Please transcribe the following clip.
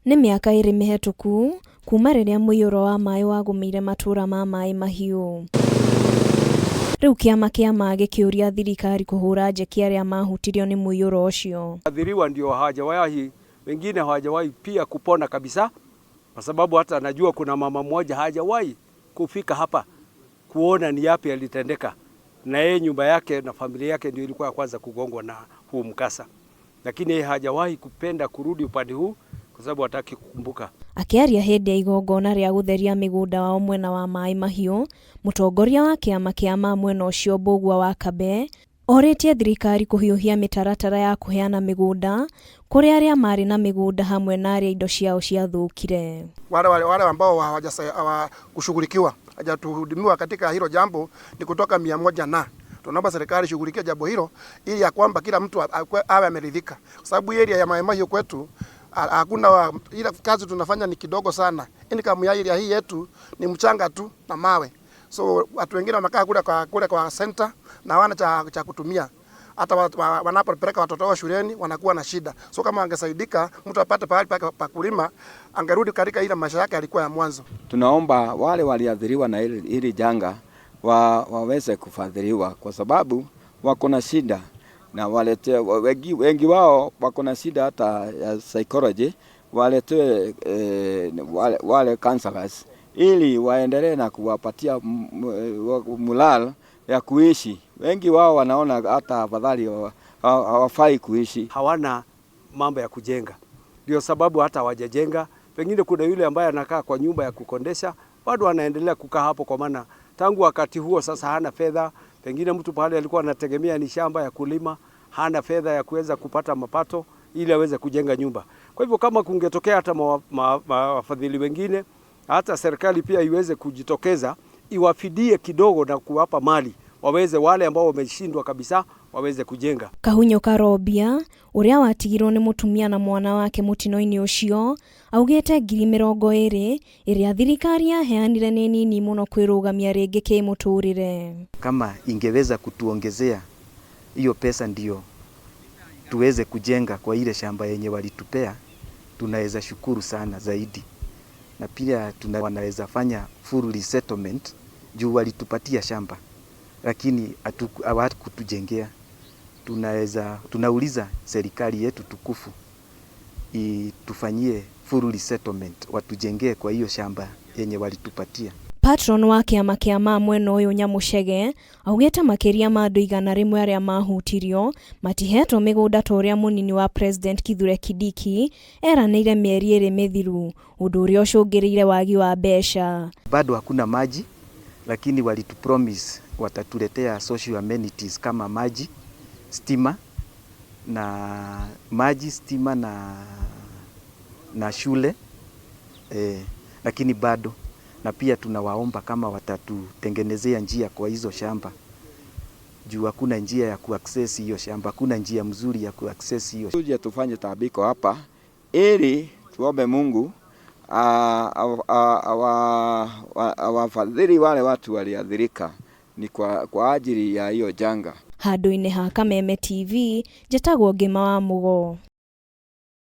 Nĩ mĩaka ĩrĩ mĩhetũku kuma rĩrĩa mũiyũro wa maĩ wagũmĩire matũra ma Maĩ Mahiũ. Rĩu kĩama kĩa ma gĩkĩũria thirikari kũhũra njeki arĩa mahutirio nĩ mũiyũro ũcio. Athiriwa ndio hawajawahi, wengine hawajawahi pia kupona kabisa, kwa sababu hata najua kuna mama mmoja hajawahi kufika hapa kuona ni yapi yalitendeka, na yeye nyumba yake na familia yake ndio ilikuwa ya kwanza kugongwa na huu mkasa, lakini yeye hajawahi kupenda kurudi upande huu kwa sababu hataki kukumbuka. Akĩaria hĩndĩ ya igongona rĩa gũtheria mĩgũnda wao mwena wa Maĩ Mahiũ, mũtongoria wa kĩama kĩa ma mwena ũcio Mbũgua wa Kabe orĩtie thirikari kũhiũhia mĩtaratara ya kũheana mĩgũnda kũrĩ arĩa marĩ na mĩgũnda hamwe na arĩa indo ciao ciathũkire. Wale ambao hawakushughulikiwa, hawajatuhudumiwa katika hilo jambo ni kutoka 100, na tunaomba serikali ishughulikie jambo hilo ili ya kwamba kila mtu awe ameridhika, kwa sababu area ya Mai Mahiu kwetu hakuna, ila kazi tunafanya ni kidogo sana. Income ya area hii yetu ni mchanga tu na mawe, so watu wengine wamekaa kule kwa center na hawana cha kutumia. Hata wanapopeleka watoto wao shuleni wanakuwa na shida. So kama wangesaidika, mtu apate pahali pake pa kulima, angerudi katika ile maisha yake alikuwa ya mwanzo. Tunaomba wale waliathiriwa na hili janga waweze kufadhiliwa kwa sababu wako na shida na walete, wengi wao wako na shida hata ya psychology, waletewe wale counselors ili waendelee na kuwapatia morale ya kuishi. Wengi wao wanaona hata afadhali hawafai kuishi. Hawana mambo ya kujenga, ndio sababu hata hawajajenga. Pengine kuna yule ambaye anakaa kwa nyumba ya kukondesha, bado anaendelea kukaa hapo, kwa maana tangu wakati huo sasa hana fedha. Pengine mtu pale alikuwa anategemea ni shamba ya kulima, hana fedha ya kuweza kupata mapato ili aweze kujenga nyumba. Kwa hivyo kama kungetokea hata wafadhili wengine, hata serikali pia iweze kujitokeza iwafidie kidogo na kuwapa mali waweze, wale ambao wameshindwa kabisa waweze kujenga. Kahunyo Karobia ũrĩa watigirwo nĩ mũtumia na mwana wake mũtino-inĩ ũcio augĩte 20,000 ĩrĩa thirikari yaheanire nĩ nini mũno kwĩrũgamia rĩngĩ kĩmũtũrĩre. Kama ingeweza kutuongezea hiyo pesa ndio tuweze kujenga kwa ile shamba yenye walitupea, tunaweza shukuru sana zaidi, na pia wanaweza fanya full resettlement juu walitupatia shamba lakini hawakutujengea. Tunauliza serikali yetu tukufu itufanyie full resettlement, watujengee kwa hiyo shamba yenye walitupatia. Patron wa kĩama kĩa ma mwena ũyũ Nyamuchege augĩte makĩria ma andũ 100 arĩa mahutirio matihetwo mĩgũnda ta ũrĩa mũnini wa president Kithure Kindiki eranĩire mĩeri 2 mĩthiru, ũndũ ũrĩa ũcũngĩrĩire wagi wa mbeca. Bado hakuna maji, lakini walitupromise watatuletea social amenities kama maji, stima na maji, stima na shule, lakini bado. Na pia tunawaomba kama watatutengenezea njia kwa hizo shamba, juu hakuna njia ya kuaccess hiyo shamba, hakuna njia mzuri ya kuaccess hiyo. Tuje tufanye tambiko hapa ili tuombe Mungu awafadhili wale watu waliathirika ni kwa ajili ya hiyo janga. Handũ-inĩ ha Kameme TV, njĩtagwo Ngĩma wa Mũgo.